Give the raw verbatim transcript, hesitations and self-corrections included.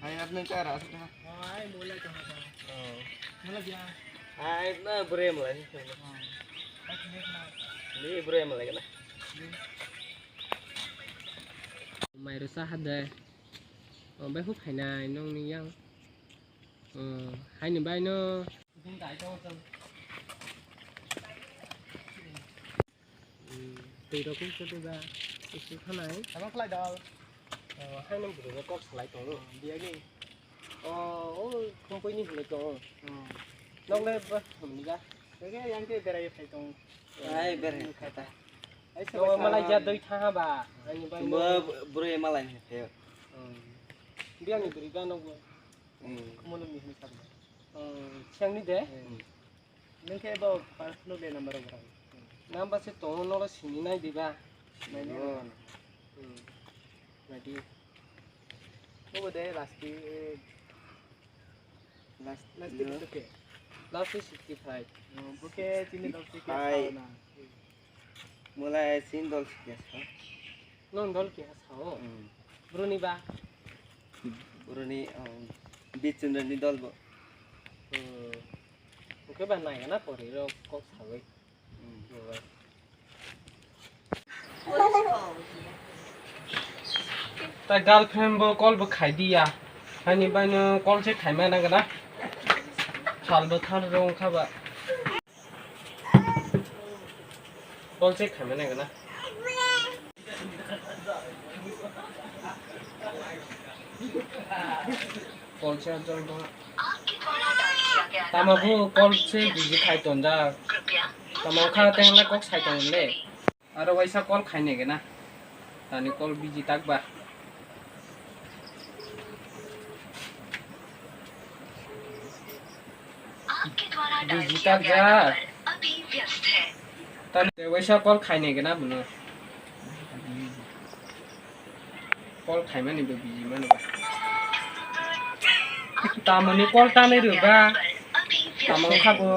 Ai, apni chara asli ha. Ai, mulai to ha. Oh. Mulai dia. Ai, na bure mulai. Oh. Ni bure mulai kana. Mai ro sa ha de. Oh, bai hu phainai nong ni yang. Oh, hai ni bai no. Hmm, twi rok wngkha tei ba, kusu khanai. Tamo khlai dal. Oh, haino bwrwi rok kok salai tongo. Biyagni. Oh, o khumpui ni hinwi tongo. Hmm. Nokle ba hamni ba. Tege yang ke berai phai tongo. Ai, berai phai ta. Ai, no, malai ja doi thaha ba. Ani bai. Bo bwrwi malai ni phai. Hmm. Biyagni bwrwi ba nokbo. Hmm. Khumulwng ni hinwi sakno. Hmm, siang ni de? Hmm. Nwng khe bo personal de number rok rang. Number se tongo, nogo sini nai diba? Nai nai. Hmm. Nai di. Obo de last di, eh, last, last di to ke? Last di sixty five. Hmm, bo khe chini dol se khe sao na. Mulai sin dol sikya sa. Nong dol keha sao? Hmm. Bruni ba? Bruni, um, Bichundrani dol bo. Hmm. Oke ba nai gana pori ro kok sawi. Hmm. Bo ba. Tai girlfriend bo call bo khai diya. Hani bai no call se khai ma nang gana. Sal bo thar rong kha ba. Call check khaimani gana. Call check jol ba. Tama bu call check busy khai ton da. Tama kha teng le kok sai ton le. Aro waisa call khainai gana. Tani call busy tak ba. Busy tak ja. Tani waisa call khainai gana buno. Call khaimani bo busy mani ba. Tamoni call tanai rw ba. Tamo kha bo.